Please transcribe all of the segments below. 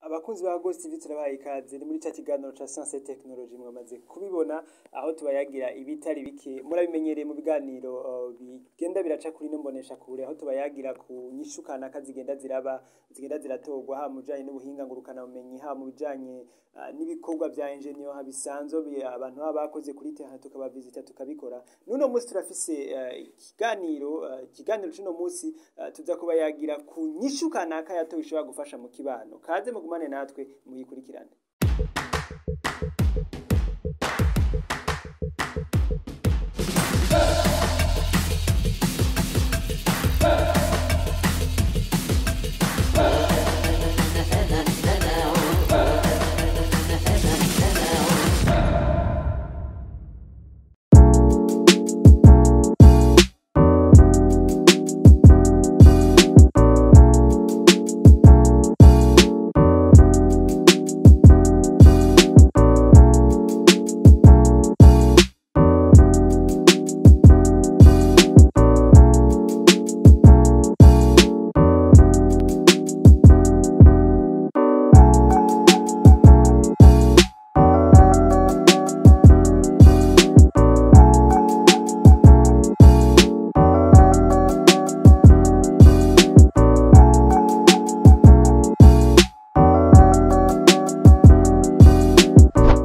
Abakunzi ba Ghost TV, turabahaye ikaze. Ni muri ca kiganiro ca science et technologie. Mwamaze kubibona aho tubayagira ibitari bike, murabimenyereye mu biganiro bigenda biraca kuri no mbonesha kure, aho tubayagira ku nyishu kanaka zigenda ziraba, zigenda ziratorwa, haba mu bijanye n'ubuhinga ngurukana bumenyi, haba mu bijanye n'ibikorwa vya engineer bisanzwe abantu baba bakoze kuri terrain, tukabavisita, tukabikora. N'uno munsi turafise ikiganiro c'uno munsi, tuza kubayagira ku nyishu kanaka yatowe ishobora gufasha mu kibano. Kaze mugumane natwe muyikurikirane.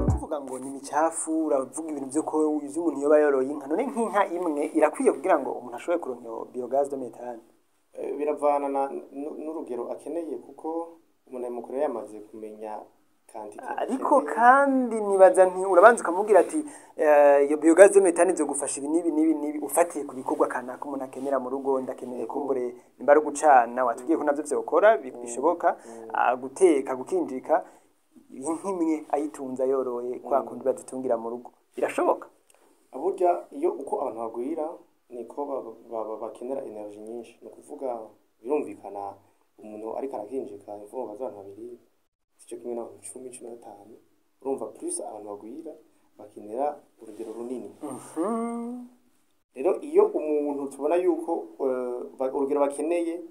Kuvuga ngo ni imicafu, uravuga ibintu vyo ko ivyo umuntu yoba yoroye inka. None nk'inka imwe irakwiye kugira ngo umuntu ashobore kuronka iyo biogaz de méthane? Biravana n'urugero akeneye, kuko umuntu mukuru yamaze kumenya quantité Ariko akeneye. Kandi nibaza nti urabanza ukamubwira ati iyo biogaz de méthane izogufasha ibi n'ibi n'ibi n'ibi, ufatiye ku bikorwa kanaka umuntu akenera mu rugo. Ndakeneye kumbure nimba ari ugucana, watubwiye ko navyo vyokora, bishoboka, guteka, gukinjika. Inka imwe ayitunze, ayoroye kwa kundi bazitungira mu rugo, birashoboka? Burya iyo uko abantu bagwira niko bakenera énergie nyinshi. Ni ukuvuga birumvikana, umuntu ariko arakinjika imfungurwa z'abantu babiri sico kimwe n'abantu 10, 15. Urumva, plus abantu bagwira bakenera urugero runini. Rero iyo umuntu tubona yuko urugero bakeneye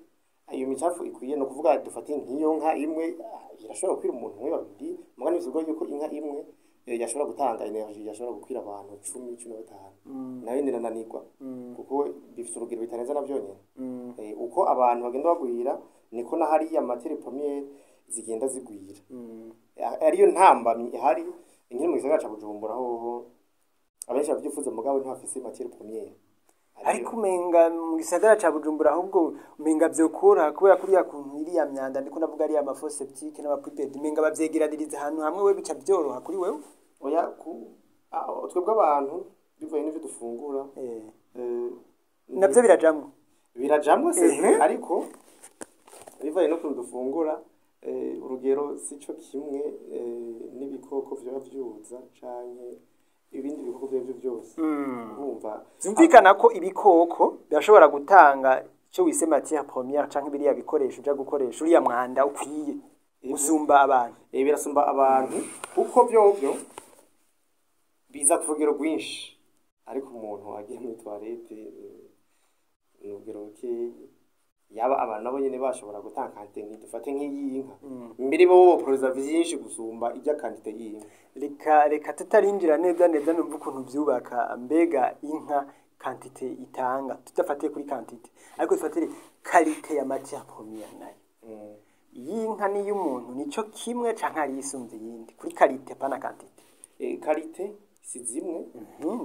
iyo micafu ikwiye, ni ukuvuga dufate nk'iyo nka imwe, irashobora gukwira umuntu umwe, babiri. Muga ntibisigura yuko inka imwe yashobora gutanga énergie yashobora gukwira abantu 10, 15. Nayo irananirwa kuko bifite urugero bitarenza na vyonyene. Uko abantu bagenda bagwira niko na hariya matière première zigenda zigwira. Ariyo ntambamyi ihari nkiri mu gisagara ca Bujumbura hoho, abenshi bavyifuza mugabo ntibafise matière première. Ariko umenga mu gisagara ca Bujumbura ahubwo umenga vyokora, kubera kuriya kuntu iriya myanda, ndiko ndavuga ariya ma fosse septique n'ama poubelles, umenga bavyegeraniriza ahantu hamwe, we bica vyoroha kuri wewe. Oya, twebwe abantu bivuye n'ivyo dufungura, Navyo birajamwo. Birajamwo, c'est vrai, ariko bivaye n'ukuntu dufungura, urugero sico kimwe n'ibikoko vyoba vyuza canke ibindi bikoko vyarivyo vyose. Urumva. Vyumvikana ko ibikoko birashobora gutanga ico wise matière première canke biriya bikoresho uja gukoresha uriya mwanda ukwiye gusumba abantu. Birasumba abantu kuko vyovyo biza ku rugero rwinshi, ariko umuntu agiye muri toilette ni urugero rukeyi. Yaba abantu nabo nyene bashobora gutanga quantité dufate nk'iy'inka, mbere bo boporoza vyinshi gusumba irya quantité y'inka. Reka tutarinjira neza neza, numva ukuntu vyubaka. Mbega inka quantité itanga, tudafatiye kuri quantité ariko dufatire qualité ya matière première nayo, y'inka n'iy'umuntu nico kimwe canke hari iyisumvye iyindi kuri qualité, pana quantité? Qualité si zimwe.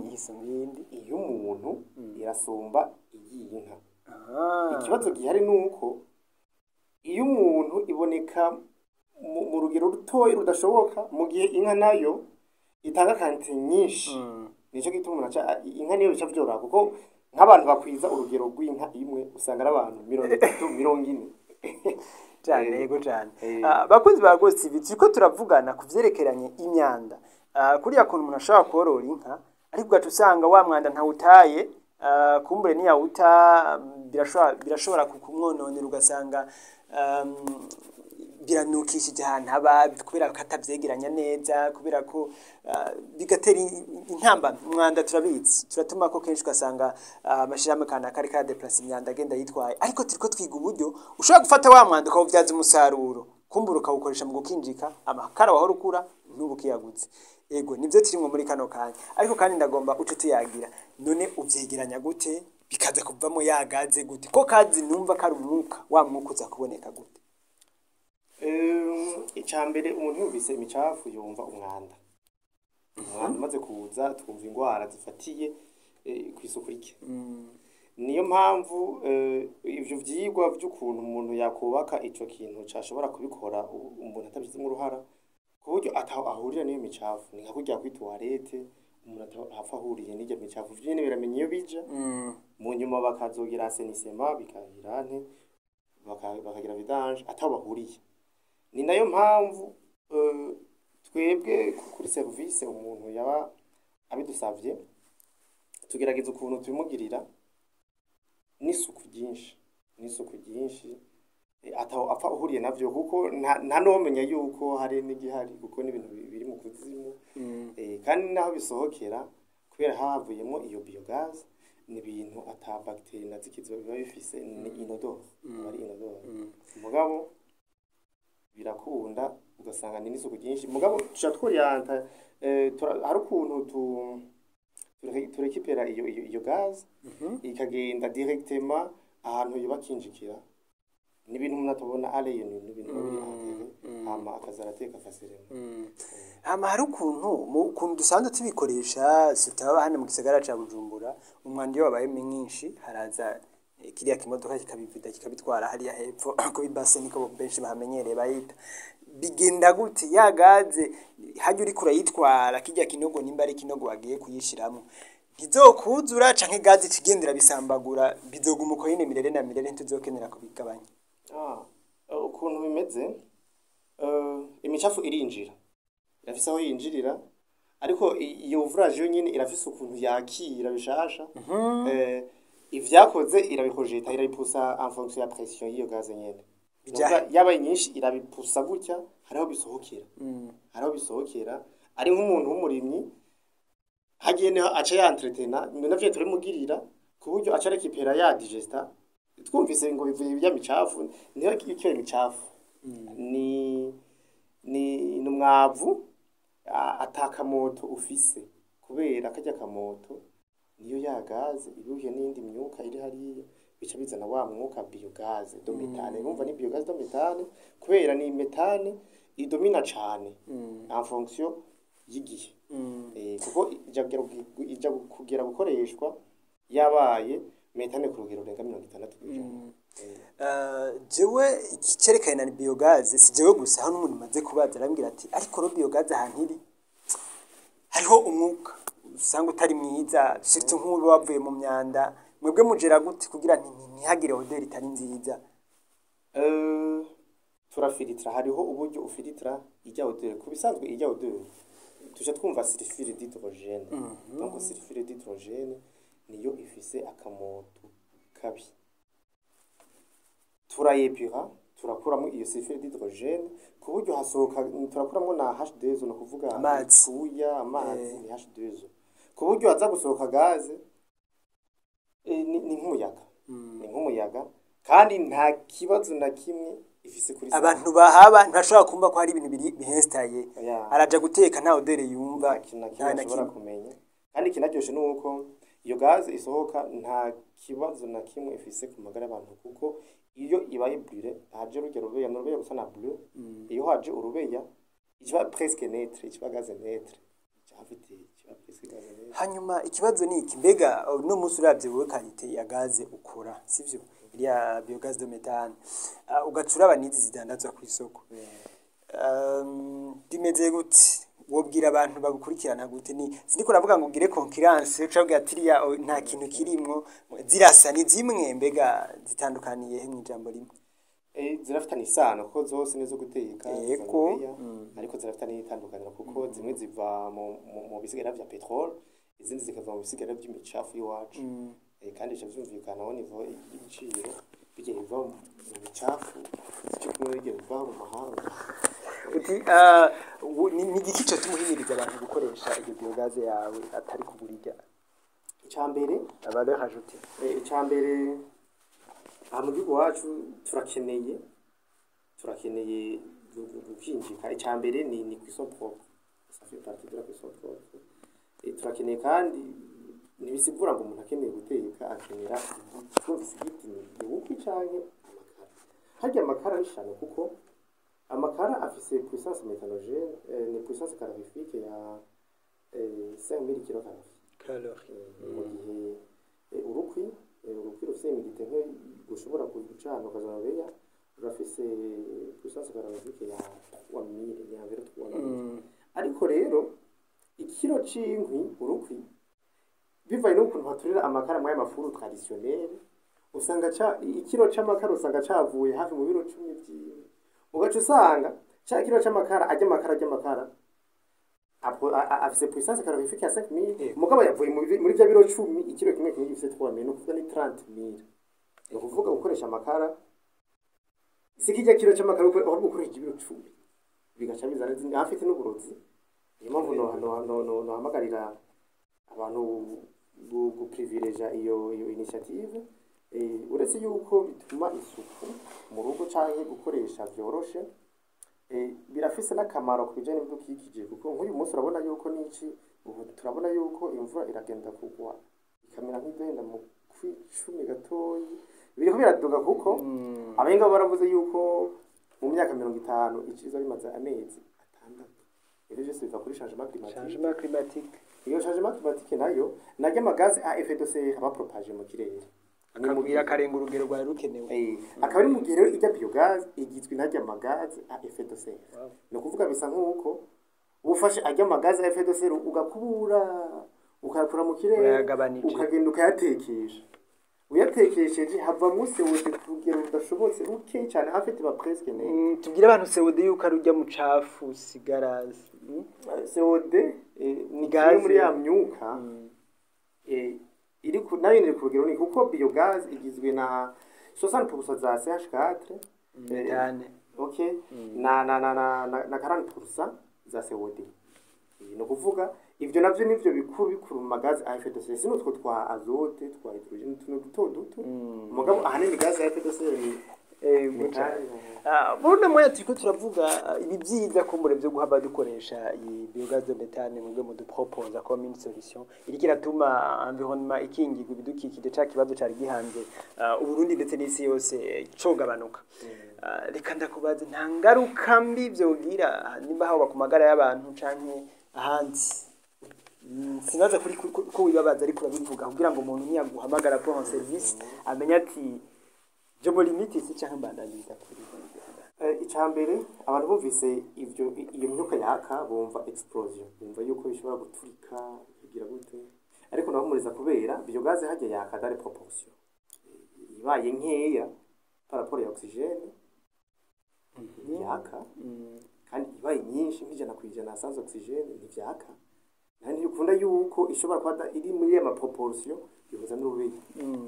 Iyisumvye iyindi? Iy'umuntu irasumba iy'inka. Ah. Ikibazo gihari ni uko iyo umuntu iboneka mu rugero rutoyi rudashoboka, mu gihe inka nayo itanga quantité nyinshi. Nico gituma umuntu aca inka niyo bica vyoroha, kuko nk'abantu bakwiza urugero rw'inka imwe usanga ari abantu 30, 40. Cyane, yego cyane. Eh. Ah, bakunzi ba Ghost TV, turiko turavugana ku vyerekeranye imyanda. Kuriya kuntu umuntu ashobora korora inka ariko ugaca usanga wa mwanda ntawutaye, kumbure niyawuta birashobora kumwononera, ugasanga biranukishije ahantu haba kubera ko atavyegeranya neza, kubera ko bigatera intambamyi. Umwanda turabizi, turatuma ko kenshi ugasanga amashirahamwe kanaka ariko aradeplasa imyanda agenda yitwaye, ariko turiko twiga uburyo ushobora gufata wa mwanda ukawuvyaza umusaruro. Kumbura ukawukoresha mu gukinjika amakara wahora ukura n'ubu ukiyaguze. Ego, nivyo turimwo muri kano kanya. Ariko kandi ndagomba uce tuyagira, none uvyegeranya gute bikaza kuvamo ya gaze gute? Ko kazi numva kari umwuka, wa mwuka uza kuboneka gute? Ica mbere, umuntu yumvise imicafu yumva umwanda. Umwanda umaze kuza, twumva ingwara zifatiye kw'isuku rike. Niyo mpamvu ivyo vyigwa vy'ukuntu umuntu yakubaka ico kintu cashobora kubikora umuntu atabishizemwo uruhara, ku buryo ataho ahurira n'iyo micafu. Ni nka kurya kuri toilette, umuntu ataho apfa ahuriye n'irya micafu, vyo nyene biramenya iyo bija. Mu nyuma bakazogira assainissement, bikagira nte, bakagira vidange ataho bahuriye. Ni nayo mpamvu twebwe kuri service, umuntu yaba abidusavye, tugerageza ukuntu tubimugirira n'isuku ryinshi, ataho apfa uhuriye navyo, kuko nta n'uwomenya yuko hari n'igihari, kuko n'ibintu biri mu kuzimu. Kandi naho bisohokera, kubera havuyemo iyo biogaz, ni ibintu ata bactéries na ziki biba bifise, ni inodore, aba ari inodore. Mugabo birakunda, ugasanga ni n'isuku ryinshi. Mugabo tuca tworienta, hari ukuntu turekipera iyo gaz, ikagenda directement ahantu yoba kinjikira. Ni ibintu umuntu atabona aleyo, ni ibintu biba biri enterré, hama akaza arateka facilement. Hama hari ukuntu mu ukuntu dusanzwe tubikoresha, tutaba hano mu gisagara ca Bujumbura, umwanda iyo wabaye mwinshi haraza kiriya kimodoka kikabivida, kikabitwara hariya hepfo kuri base, niko benshi bahamenyereye bayita. Bigenda gute ya gaze harya uriko urayitwara? Kirya kinogo, nimba ari ikinogo wagiye kuyishiramwo, ntizokuzura canke gaze ikigendera bisambagura, bizoguma uko nyene mirere na mirere, ntituzokenera kubigabanya? Ah, ukuntu bimeze, imicafu irinjira, irafise aho yinjirira, ariko iyo ouvrage yo nyene irafise ukuntu yakira bishasha. Ivyakoze irabikojeta, irabipusa en fonction ya pression y'iyo gaze nyene. Bija Nukuvuga yabaye nyinshi irabipusa gutya, hariho bisohokera, hariho bisohokera. Ari nk'umuntu w'umurimyi, hagiye niho aca yantretena, navyo turimugirira, ku buryo aca rekipera ya digesta. Twumvise ngo bivuye ya micafu, niyo ikiyo micafu ni umwavu atakamoto ufise, kubera karya kamoto niyo ya gaze ibuhiye n'iyindi myuka iri hariya, bica bizana wa mwuka biogaz de méthane. Urumva ni biogaz de méthane kubera ni méthane idomina cane en fonction y'igihe. Kuko ija kugera gukoreshwa yabaye méthane ku rugero rurenga 60%. Jewe ikicerekana na biogaz, si jewe gusa, hano umuntu maze kubaza arambwira ati ariko ro biogaz ahantu iri hariho umwuka usanga utari mwiza, surtout nk'uba wavuye mu myanda. Mwebwe mugera gute kugira ntihagire odeur itari nziza? Turafilitra, hariho uburyo ufilitra ijya odeur. Ku bisanzwe ijya odeur tuja twumva sulfure d'hydrogène. Donc sulfure d'hydrogène niyo ifise akamoto kabi. Turayepura, turakuramo iyo sulfure d'hydrogène, ku buryo hasohoka, turakuramo na H2O, no kuvuga Amazi. Icuya, amazi. Ni H2O, ku buryo haza gusohoka gaze, ni nk'umuyaga, ni nk'umuyaga, kandi nta kibazo na kimwe ifise kuri Abantu bahaba ntibashobora kumva ko hari ibintu biri bihestaye. Oya. Araja guteka nta odeur yumva. Nta kintu na kimwe Nta na ashobora kimwe. kumenya. Kandi ikinaryoshe ni uko iyo gaze isohoka nta kibazo na kimwe ifise ku magara y'abantu, kuko iyo ibaye brûlé, haje rujya rubeya, ni urubeya rusa na bleu. Iyo haje urubeya ikiba presque neutre, ikiba gaze neutre, cyafite kiba presque gaze neutre. Hanyuma ikibazo ni iki: mbega uno munsi uravye wowe qualité ya gaze ukora, sivyo, iriya biogaz de méthane, ugaca uraba n'izi zidandazwa kw'isoko, bimeze gute? Wobwira abantu bagukurikirana gute? Ni siniko navuga ngo ugire concurrence, uca ubwira ati iriya nta kintu kirimwo, zirasa, ni zimwe, mbega zitandukaniye he mw'ijambo rimwe? Zirafitanye isano kuko zose nizo guteka, ziva mu biya, ariko zirafitanye n'itandukaniro kuko zimwe ziva mu bisigara vya pétrole, izindi zikava mu bisigara vy'imicafu y'iwacu. Kandi bica vyumvikana aho niveau y'ibiciro bijya biva mu micafu sico kimwe bijya biva mu mahanga. Uti ni igiki co tumuhimiriza abantu gukoresha iyo biogaze yawe atari kugura irya Ica mbere, valeur ajoutée? Ica mbere, aha mu gihugu iwacu turakeneye gukinjika. Icya mbere ni cuisson propre, ça fait partie de la cuisson propre. Turakeneye kandi ntibisigura ngo umuntu akeneye guteka akenera twumvise igiti, ni urukwi canke amakara. Harya amakara ni shano, kuko amakara afise puissance méthanogène, ni puissance calorifique ya 5000 kilocalories. Calorie. Mu gihe urukwi rufise humidité nke, gushobora gucana ukazana beya, rurafise puissance calorifique ya 3000, ni environ 3000. Ariko rero ikiro c'inkwi, urukwi, bivaye n'ukuntu baturira amakara muri aya mafuru traditionnel, usanga ca ikiro c'amakara usanga cavuye hafi mu biro 10 vy'inkwi, ugaca usanga ca kiro c'amakara ajya amakara afise puissance calorifique ya 5000, mugabo yavuye muri vya biro 10. Ikiro kimwe kimwe gifise 3000, ni ukuvuga ni 30000. Ni ukuvuga gukoresha amakara si kirya kiro c'amakara, ahubwo ukoresha ibiro 10, bigaca bizana izindi afite n'uburozi. Niyo mpamvu nohamagarira abantu guprivileja iyo initiative. Uretse yuko bituma isuku mu rugo canke gukoresha vyoroshe, birafise n'akamaro ku bijanye n'ibidukikije, kuko nk'uyu munsi urabona yuko n'ici ubu turabona yuko imvura iragenda kugwa ikamera nk'igenda mu kw'icumi gatoyi, biriko biraduga, kuko abahinga baravuze yuko mu myaka 50 iciza bimaze amezi 6. Ivyo vyose biva kuri changement climatique. Changement climatique. Iyo changement climatique nayo naryo ama gaz à effet de serre aba propagé mu kirere. Ni mu akagwira akarenga urugero rwari rukenewe. Akaba ari mu gihe rero ijya biogaz igizwe n'arya ama gaz à effet de serre. Ni ukuvuga bisa nk'uko ufashe arya ama gaz à effet de serre, ugakubura, ukayakura mu kirere, Urayagabanije. ukagenda ukayatekesha. Uyatekesheje havamwo CO2 ku rugero rudashobotse, rukeyi cyane, en fait ba presque net. Tubwire abantu CO2 yuko ari urya mucafu usigara? CO2 ni Gaze. kimwe muri ya myuka iri ku nayo iri ku rugero, ni kuko biogaz igizwe na 60% za CH4, Méthane. Okay, na 40% za CO2. Ni ukuvuga ivyo navyo nivyo bikuru bikuru mu ma gaz à effet de serre, sino utwo twa azote, twa hydrogène, utuntu duto duto, mugabo ahanini gaz à effet de serre ni méthane. Muri uno mwanya turiko turavuga ibi vyiza kumbure vyo guhaba dukoresha iyi biogaz de méthane, mwebwe muduproposa comme une solution iriko iratuma environnement ikingirwa, ibidukikije, ca kibazo cari gihanze Uburundi ndetse n'isi yose cogabanuka. Reka ndakubaze, nta ngaruka mbi vyogira nimba haba ku magara y'abantu canke ahandi? Sinaza kuri ko wibabaza, ariko urabivuga kugira ngo umuntu niyaguhamagara pour un service amenye ati je me limite ici canke mbandanyiriza kuri. Ica mbere, abantu bumvise ivyo, iyo myuka yaka, bumva explosion, bumva yuko bishobora guturika bigira gute, ariko nabamuriza kubera biogaz hajya yaka dans les proportions. Ibaye nkeya par rapport ya oxygène ntibyaka, kandi ibaye nyinshi nk'100% sans oxygène ntivyaka. Nandi ntibikunda yuko ishobora kuba iri muri ya ma proportion ihuza n'urubeyi.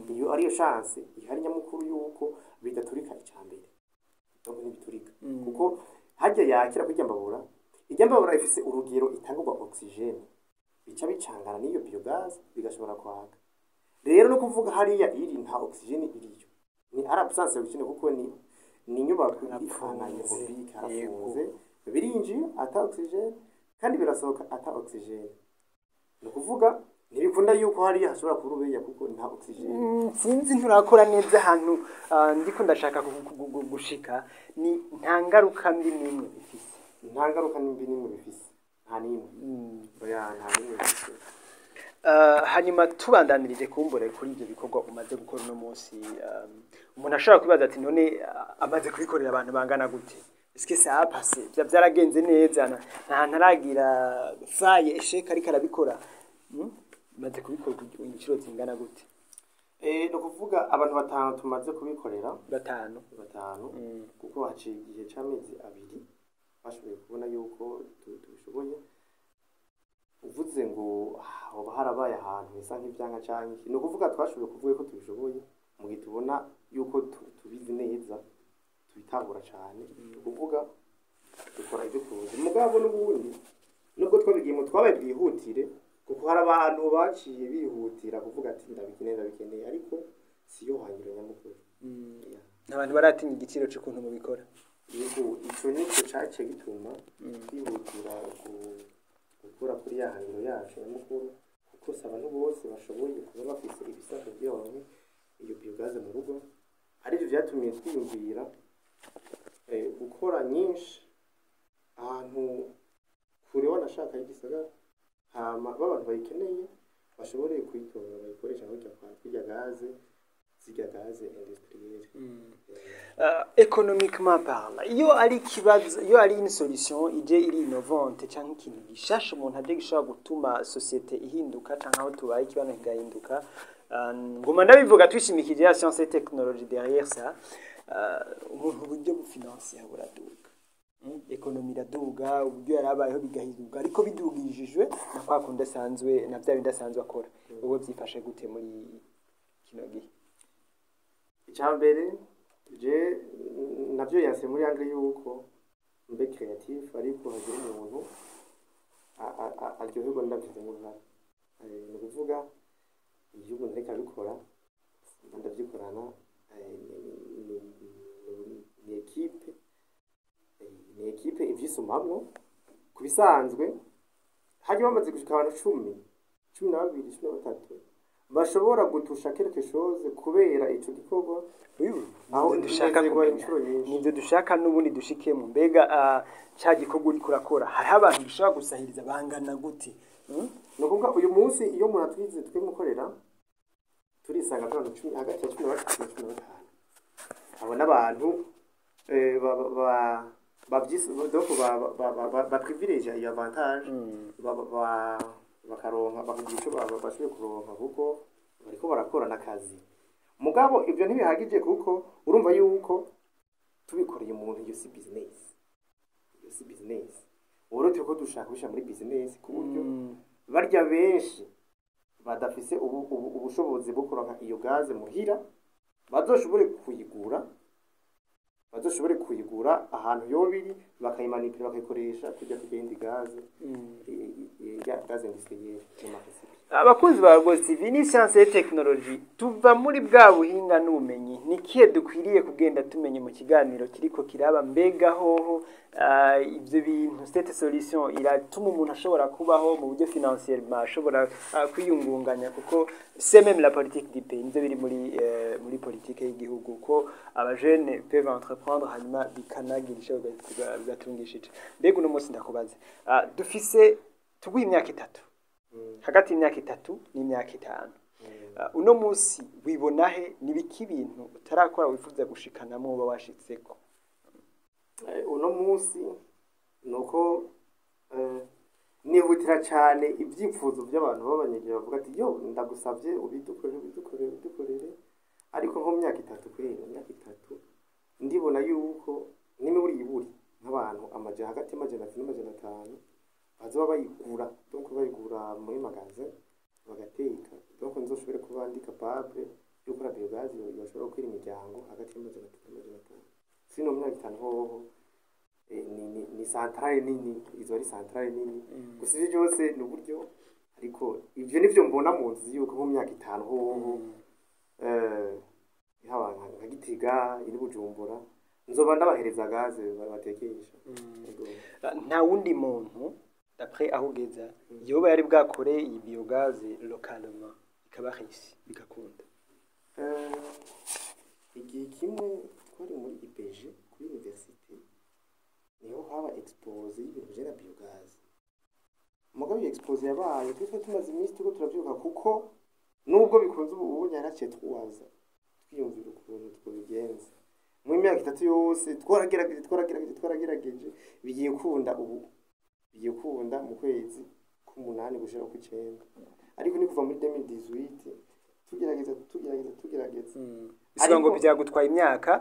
Iyo ariyo chance ihari nyamukuru yuko bidaturika. Ica mbere, donc ntibiturika, kuko harya yakira kurya mbabura, irya mbabura ifise urugero itangurwa oxygène, bica bicangana n'iyo biogaz bigashobora kwaka. Rero no kuvuga hariya iri nta oxygène iriyo, ni ari absence ya oxygène, kuko ni inyubako iri anaérobie, harafunze, birinjiye ata oxygène kandi birasohoka ata oxygène. Ni ukuvuga ntibikunda yuko hariya hashobora kuba urubeya kuko nta oxygène. Sinzi, nturakora neza ahantu ndiko ndashaka gushika, ni nta ngaruka mbi n'imwe bifise? Nta ngaruka nimbi n'imwe bifise, nta n'imwe, oya, nta n'imwe bifise. Hanyuma tubandanirije kumbure kuri ibyo bikorwa umaze gukora uno munsi, umuntu ashobora kwibaza ati none amaze kubikorera abantu bangana gute? Est-ce que ça a passé? Vyaragenze neza? Nta ntaragira faille, échec, ariko arabikora? Umaze kubikora inshuro zingana gute? Ni ukuvuga abantu batanu tumaze kubikorera. Batanu. Batanu, kuko haciye igihe c'amezi 2 bashoboye kubona yuko tubishoboye. Uvuze ngo hoba harabaye ahantu bisa nk'ivyanka canke iki, ni ukuvuga twashoboye kuvuga ko tubishoboye mu gihe tubona yuko tubizi neza, tubitahura cane. Ni ukuvuga dukora ibyo tuzi, mugabo n'ubundi nubwo twabigiyemo twabaye bwihutire, kuko hari abantu baciye bihutira kuvuga ati ndabikeneye, ndabikeneye, ariko siyo hangiro nyamukuru. Yeah. Abantu baratinya igiciro c'ukuntu mubikora. Yego, ico nico caciye gituma twihutira gukora kuri ya hangiro yacu nyamukuru, kuko si abantu bose bashoboye kuba bafise ibisabwa kugira baronke iyo biogaz mu rugo. Arivyo vyatumye twiyumvira gukora nyinshi ahantu kure, wanashaka y'igisagara, hama b'abantu bayikeneye bashobore kuyitora bayikoresha kurya kwa kurya gaz, zirya gaz industrielle. Économiquement parlant, iyo ari ikibazo, iyo ari une solution ije iri innovante canke ikintu gishasha umuntu aje gishobora gutuma société ihinduka canke aho tubaye ikibano kigahinduka, nguma ndabivuga twishimikije ya science et technologie derrière ça, umuntu uburyo financier buraduga. Économie iraduga, uburyo yarabayeho bigahinduka, ariko bidugishijwe na kwa kundi asanzwe na bya bindi asanzwe akora. Wowe byifashe gute muri kino gihe? Icya mbere, je navyo yase muri angle yuko mbe créatif, ariko hagira umuntu aryoherwa ndabifitemo uruhara. Ni ukuvuga iyo umuntu ariko abikora mba ndavyikorana, ni équipe, ni équipe ivyisumamwo. Ku bisanzwe hajya bamaze gushika abantu 10, 12, 13 bashobora gutusha quelque chose kubera ico gikorwa. Aho nivyo dushaka nezerwa kumenya. Inshuro nyinshi. Nivyo dushaka n'ubundi dushikemo. Mbega ca gikorwa uriko urakora, hariho abantu gishobora gusahiriza bangana gute? Ni ukuvuga uyu munsi iyo umuntu atwize twimukorera, turisanga abantu 10, hagati ya 13 na 15. Abo n'abantu donc ba privilégie iyo avantage, bakaronka, bakagira ico bashoboye kuronka kuko bariko barakora n'akazi. Mugabo ivyo ntibihagije, kuko urumva yuko tubikoreye umuntu, iyo si business, iyo si business. Ubu rero turiko dushaka kubishira muri business ku buryo barya benshi badafise ubushobozi bwo kuronka iyo gaz muhira bazoshobore kuyigura, bazoshobore kuyigura ahantu yoba iri, bakayimanipira, bakayikoresha kujya iyindi gaz, ya gaz industrielle mu ma récipients. Abakunzi ba Rwose TV, ni science et technologie. Tuva muri bwa buhinga n'ubumenyi, ni kihe dukwiriye kugenda tumenye mu kiganiro kiriko kiraba? Mbega hoho ivyo bintu, cette solution iratuma umuntu ashobora kubaho mu buryo financièrement, ashobora kwiyungunganya, kuko c'est même la politique du pays, nivyo biri muri politique y'igihugu, ko abajene peuvent entreprendre, hanyuma bikanagira ico bigatungishije. Mbega uno munsi ndakubaze, dufise tuguha imyaka 3, hagati y'imyaka 3 n'imyaka 5, uno munsi wibona he? Nibiki ibintu utarakora wifuza gushikanamo uba washitseko? Uno munsi nuko nihutira cyane ibyifuzo by'abantu b'abanyegera bavuga ati: "Yo, ndagusabye ubidukorere, ubidukorere, ubidukorere." Ariko nko mu myaka 3, kweri mu myaka 3 ndibona yuko n'imiburiburi nk'abantu hagati y'300 n'500 bazoba bayigura, donc bayigura muri magasin bagateka. Donc nzoshobore kuba ndi capable yo gukora biogaz yoshobora gukwira imiryango hagati y'300 n'500. Sino mu myaka 5 hoho ni centrale nini, izo ari centrale nini. Gusa ivyo byose ni uburyo, ariko ivyo nivyo mbona mu nzu yuko nko mu myaka 5 hoho haba nka Gitega, iri Bujumbura, nzoba ndabahereza gaz batekesha. Yego. Nta wundi muntu, d'après aho ugeza, yoba yari bwakore iyi biogaz localement ikaba réussi bigakunda? Igihe kimwe twari muri IPG kuri université, niho haba exposé y'ibintu bijanye na biogaz. Mugabo iyo exposé yabaye twe tumaze iminsi turiko turavyuka, kuko nubwo bikunze ubu ubu yaraciye twaza twiyumvira ukuntu twobigenza. Mu myaka 3 yose twaragerageje, twaragerageje, twaragerageje, bigiye kunda ubu, bigiye kunda mu kwezi k'umunani gushika kw'icenda, ariko ni kuva muri 2018 tugerageza, tugerageza, tugerageza. Bisigura ngo Ariko- byagutwaye imyaka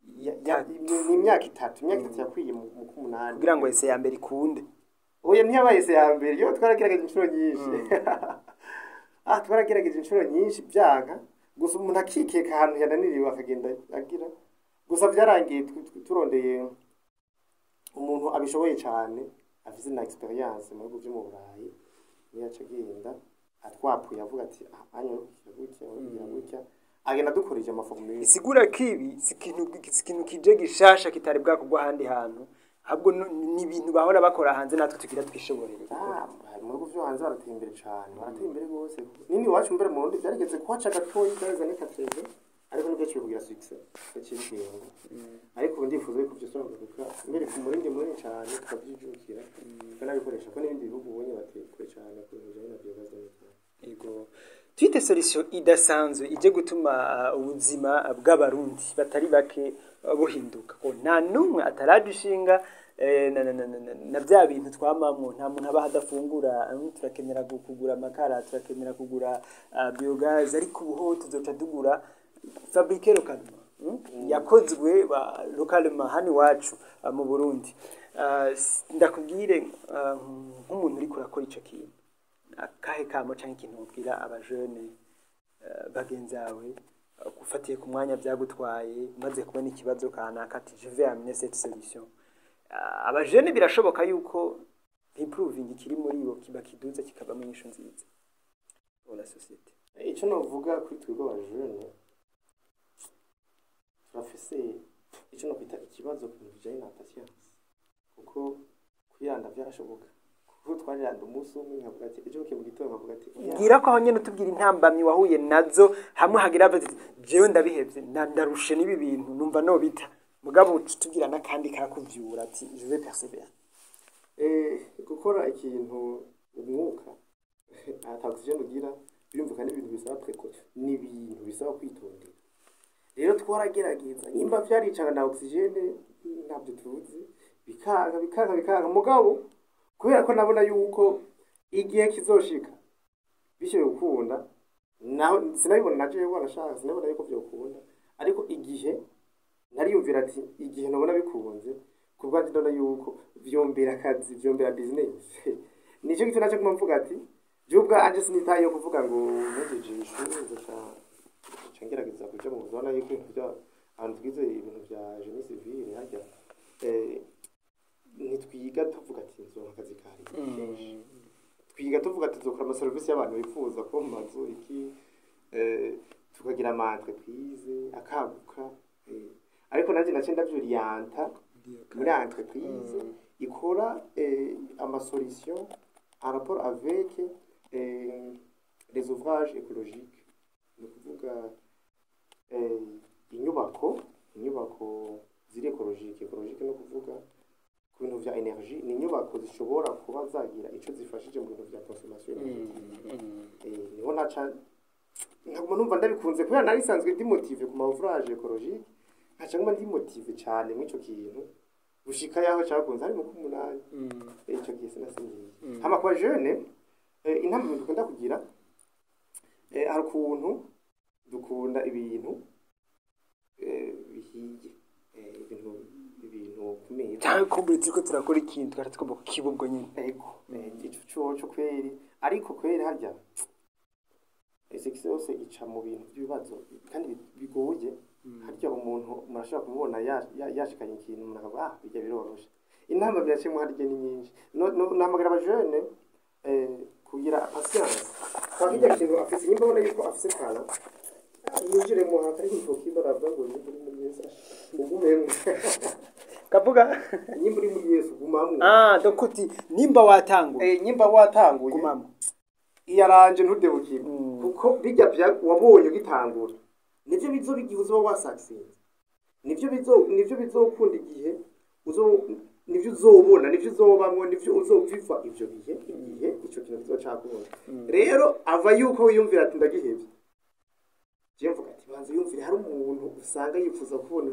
Ni imyaka 3, imyaka 3 yakwiye mu k'umunani kugira ngo essai ya mbere ikunde. Oya, ntiyabaye essai ya mbere yo, twaragerageje inshuro nyinshi. Twaragerageje inshuro nyinshi byanka, gusa umuntu akikeka ahantu yananiriwe akagenda agira. Gusa byarangiye turondeye umuntu abishoboye cyane, afise na expérience mu bihugu vyo mu Burayi, niyo aca agenda atwapfuye avuga ati: "Ah, anya kugira gutya, kugira gutya." Agenda dukoresha ama formules. Bisigura ko ibi si ikintu kije gishasha kitari bwakorwa ahandi hantu, ahubwo ni ibintu bahora bakora hanze, natwe tugira twishoborere gukora. Ah, mu bihugu vyo hanze barateye imbere cane, barateye imbere rwose. Nini iwacu mbere mu Burundi vyarigeze kuhaca gatoyi, byareze ni 80, ariko nibyo ciye kugira succès, yaciye bigenda. Ariko ubu ndifuza yuko vyose kugaruka mbere ku murindi munini cane, tukavyijukira, tukanabikoresha, ko n'ibindi bihugu ubonye bateye kure cane ku bintu bijanye na biogaz de méthane. Ego. Twite solution idasanzwe ije gutuma ubuzima bw'abarundi batari bake buhinduka, ko nta n'umwe ataradushinga na bya bintu twamamwo. Nta muntu aba adafungura. Turakenera kugura amakara, turakenera kugura biogaz, ariko ubu ho tuzoca tugura fabriqué localement, yakozwe localement hano iwacu mu Burundi. Ndakubwire, nk'umuntu uriko urakora ico kintu, akahe kamo canke ikintu wobwira abajene bagenzi bawe, ufatiye ku mwanya byagutwaye umaze kubona ikibazo kanaka, ati je vais amener cette solution? Abajene birashoboka yuko improving ikiri muri bo kiba kiduza kikavamo inyishu nziza pour la société? Icyo novuga kuri twebwe abajene, turafise icyo nokwita ikibazo ku bintu bijanye na patience, kuko kwiranda vyarashoboka, kuko twariranda umunsi umwe, nkavuga ati ejo buke mu gitondo, nkavuga ati oya. Bwira ko aho nyene utubwira intambamyi wahuye nazo, hamwe hagira bati jewe ndabihevye, ndarushe n'ibi bintu, numva nobita, mugabo uca utubwira n'akandi kakuvyura ati je vais persévérer. Gukora ikintu umwuka ata oxygène ugira, birumvikana n'ibintu bisaba précaution, ni ibintu bisaba kwitondera. Rero twaragerageza, nimba vyaricana na oxygène ntabyo tuzi, bikanga, bikanga, bikanga. Mugabo kubera ko nabona yuko igihe kizoshika bishoboye gukunda, naho sinabibona na jewe wanashaka, sinabona yuko vyokunda, ariko igihe nariyumvira ati igihe nobona bikunze, ku bwanjye ndabona yuko vyombera akazi, vyombera business. Nico gituma naco guma mvuga ati jewe ubwanje sinitayeho kuvuga ngo mpejeje ishuri nzoca nca ngerageza kuja mu buzima yuko ibintu vya ahantu twize ibintu vya génie civil harya, ntitwiga tuvuga ati nzoronka akazi ka leta. Kenshi twiga tuvuga ati tuzokora amaserivisi y'abantu bifuza kuba mu mazu iki, tukagira ama entreprise akaguka, ariko nanje nace ndavyorienta muri entreprise ikora ama solution en rapport avec les ouvrages écologiques, ni ukuvuga inyubako ziri écologique. Écologique no kuvuga ku bintu vya énergie, ni inyubako zishobora kuba zagira ico zifashije mu bintu vya consommation énergétique. Niho naca nkaguma numva ndabikunze, kubera nari sanzwe ndi motivé ku ma ouvrage écologique, nkaca nguma ndi motivé cane mw'ico kintu gushika yaho cakunze hari mu k'umunani. Ico gihe sinasinziriye. Hama kwa jeune, intambwe dukunda kugira, hari ukuntu dukunda ibintu bihiye, ibintu ku meza. Cyangwa kumbure turiko turakora ikintu tugaca tugomba kukiba ubwo nyine. Ego, ico coco kweri, ariko kweri harya succès yose ica mu bintu by'ibibazo kandi bigoye. Harya umuntu murashobora kumubona yashikanye ikintu, umuntu akavuga ah, bijya biroroshe. Inama biracemwo harya ni nyinshi. No, nahamagara abajene kugira patience kwa kirya kintu afise. Nimba abona yuko afise talent, yinjiremo hatari kukiba, aravuga ngo nimba uri muri Yesu ugumemwo. Kavuga. Nimba uri muri Yesu gumamwo. Ah, donc uti nimba watanguye, Nimba watanguye, gumamo. Iyaranje ntudebukirwe, kuko bijya bya wabonye ugitangura nivyo bizoba igihe uzoba wasaksinze, nivyo bizokunda igihe uzo, nivyo uzobona, nivyo uzobamwo, nivyo uzoviva ivyo bihe igihe ico kintu kizocakunda. Rero ava yuko wiyumvira ati ndagihevye, je mvuga ati banza yumvire. Hari umuntu usanga yifuza kubona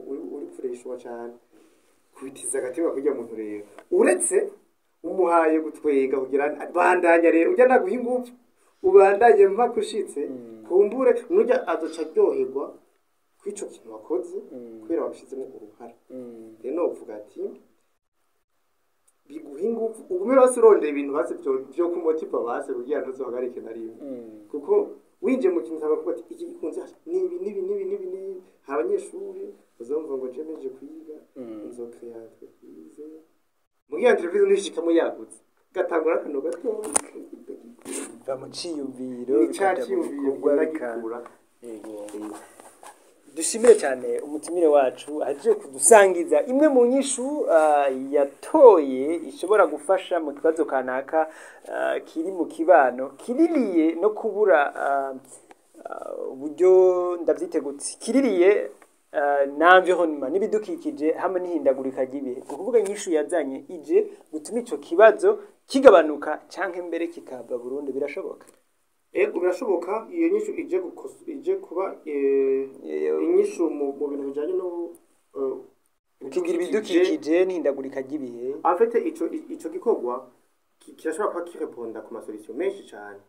uri kureshwa cane, kubitiza agatima kurya muntu. Rero uretse umuhaye gutwenga kugira bandanya, rero ujya naguha ingufu ubandanye mpaka ushitse. Kumbure nujya azoca aryoherwa kw'ico kintu wakoze, kubera wabishizemo uruhara. Rero novuga ati biguha ingufu, ugume basi urondera ibintu basi vyo kumotiva basi kugira ntuzohagarike na rimwe, kuko winjiye mu kintu usanga kuvuga ati iki gikunze nibi nibi nibi nibi nibi. Hari abanyeshuri bazumva ngo je meje kwiga nzocréa entreprise, mugihe entreprise ntishikamo yagutse, gatangura akano gato. Biva mu ciyumviro, ni ca bikaja mu ciyumviro bikorwa, kigenda bika gikura. Yego. Dushimire cyane umutumire wacu aje kudusangiza imwe mu nyishu yatoye ishobora gufasha mu kibazo kanaka kiri mu kibano kiririye no kubura uburyo ndavyitegutse kiririye na environnement n'ibidukikije hamwe n'ihindagurika ry'ibihe. Ni ukuvuga inyishu yazanye ije gutuma ico kibazo kigabanuka canke mbere kikava burundu. Birashoboka? Ego, birashoboka. Iyo nyishu ije kuba inyishu mu bintu bijanye no kugira ibidukikije n'ihindagurika ry'ibihe. En fait, ico gikorwa kirashobora kuba kireponda ku ma solution menshi cyane.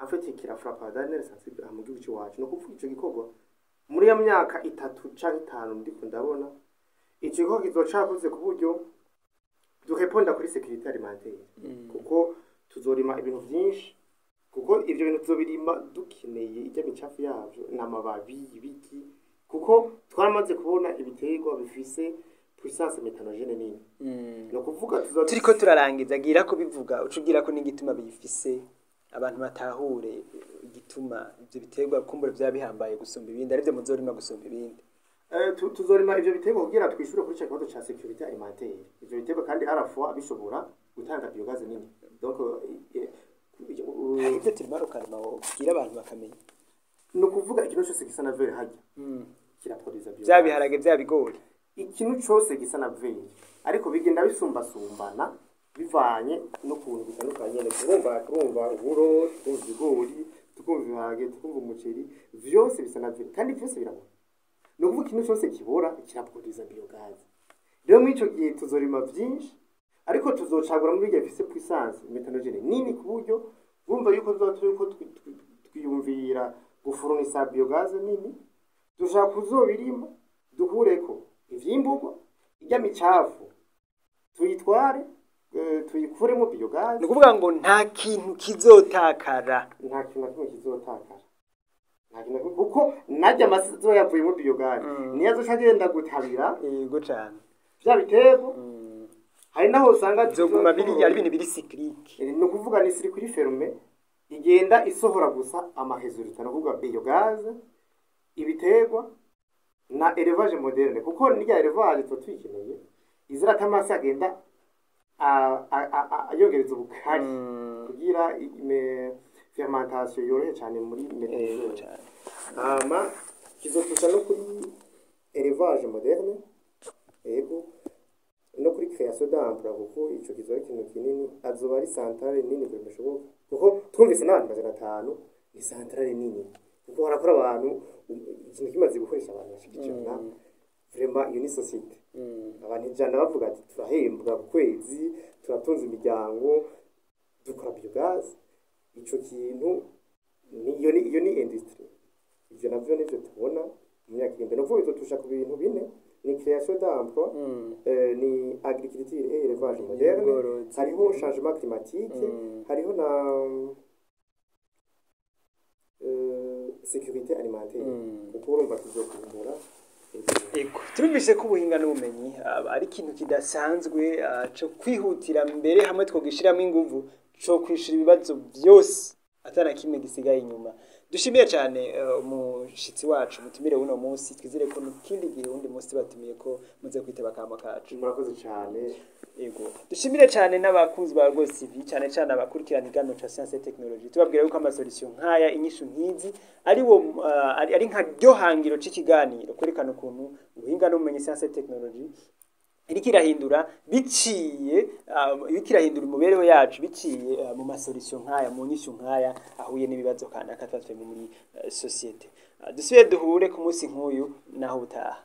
En fait, kirafrapa dans les sensible mu gihugu cyacu. No kuvuga ico gikorwa muri ya myaka 3 canke 5 ndiko ndabona ico gikorwa kizocakoze ku buryo dureponda kuri sécurité alimentaire, kuko tuzorima ibintu vyinshi, kuko ivyo bintu tuzobirima dukeneye ijya micafu yavyo n'amababi ibiki, kuko twaramaze kubona ibiterwa bifise puissance méthanogène nini. Ni ukuvuga tuzoba Turiko turarangiza, gira ko bivuga uca ugira ko n'igituma biyifise, abantu batahure igituma ivyo biterwa kumbura vyaba bihambaye gusumba ibindi, arivyo muzorima gusumba ibindi. Tuzorima ivyo biterwa kugira twishure kuri ico kibazo ca sécurité alimentaire. Ivyo biterwa kandi à la fois bishobora gutanga biogaz nini, donc Hari ivyo turima rukarima wobwira abantu bakamenya? Ni ukuvuga ikintu cyose gisa na vert harya kiraproduza biogaz. Vya biharage, vya bigori? Ikintu cyose gisa na vert, ariko bigenda bisumbasumbana bivanye n'ukuntu bitandukanye nyene. Turumva uburo, tukumva ibigori, tukumva ibiharage, tukumva umuceri, vyose bisa na vert kandi vyose birabora. Ni ukuvuga ikintu cyose kibora kiraproduza biogaz. Rero muri ico gihe tuzorima vyinshi, ariko tuzocagura muri birya bifise puissance méthanogène nini, ku buryo urumva yuko tuzoba turiko twiyumvira gufurunisa biogaz nini. Dushaka kuzobirima dukureko ivyimburwa, irya micafu tuyitware, tuyikuremo biogaz. Ni ukuvuga ngo nta kintu kizotakara? Nta kintu na kimwe kizotakara, nta kintu na kimwe, kuko narya amasi azoba yavuyemo biogaz niyo azoca agenda gutabira Yego cane. vya biterwa. Hari naho usanga Bizoguma biri ari ibintu biri cyclique. Ni ukuvuga ni circuit fermé, igenda isohora gusa ama résultats. Ni ukuvuga biogaz, ibiterwa na élevage moderne, kuko n'irya élevage tuba tuyikeneye izirata amasi agenda yongereza ubukari kugira fermentation yorohe cyane muri Yego méthaniseur. cane. Hama kizotusha no kuri élevage moderne, ego, no kuri création d'emploi, kuko ico kizoba ari ikintu kinini. Azoba ari centrale nini vraiment bishoboka, kuko twumvise n'abantu 500. Ni centrale nini kuko harakora abantu. Ikintu kimaze gukoresha abantu bashika 100, vraiment iyo ni société. Abantu 100 bavuga ati turahembwa ku kwezi, turatunze imiryango, dukora biogaz. Ico kintu iyo ni industrie. Ivyo navyo nivyo tubona mu myaka iri imbere. Ni ukuvuga bizotusha ku bintu bine: ni création d'emploi, ni agriculture et élevage moderne, Ubworozi. hariho changement climatique, hariho na sécurité alimentaire, kuko urumva tuzokwimbura. Ego, turumvise ko ubuhinga n'ubumenyi ari ikintu kidasanzwe co kwihutira mbere hamwe twogishiramwo inguvu co kwishura ibibazo vyose atana kimwe gisigaye inyuma. Dushimiye cyane umushitsi wacu, mutumire w'uno munsi. Twizere ko mu kindi gihe, uwundi munsi batumiye ko muze kwitaba akamo kacu. Murakoze cyane. Ego, dushimire cyane n'abakunzi ba Rwose TV, cyane cyane abakurikirana ikiganiro ca science et technologie. Tubabwira yuko ama solution nk'aya, inyishu nk'izi, ari wo ari nka ryo hangiro c'ikiganiro, kwerekana ukuntu ubuhinga n'ubumenyi, science et technologie, iriko irahindura biciye iriko irahindura imibereho yacu biciye mu ma solution nk'aya, mu nyishu nk'aya ahuye n'ibibazo kanaka tuba turi muri société. Dusubiye duhure ku munsi nk'uyu naho ubutaha.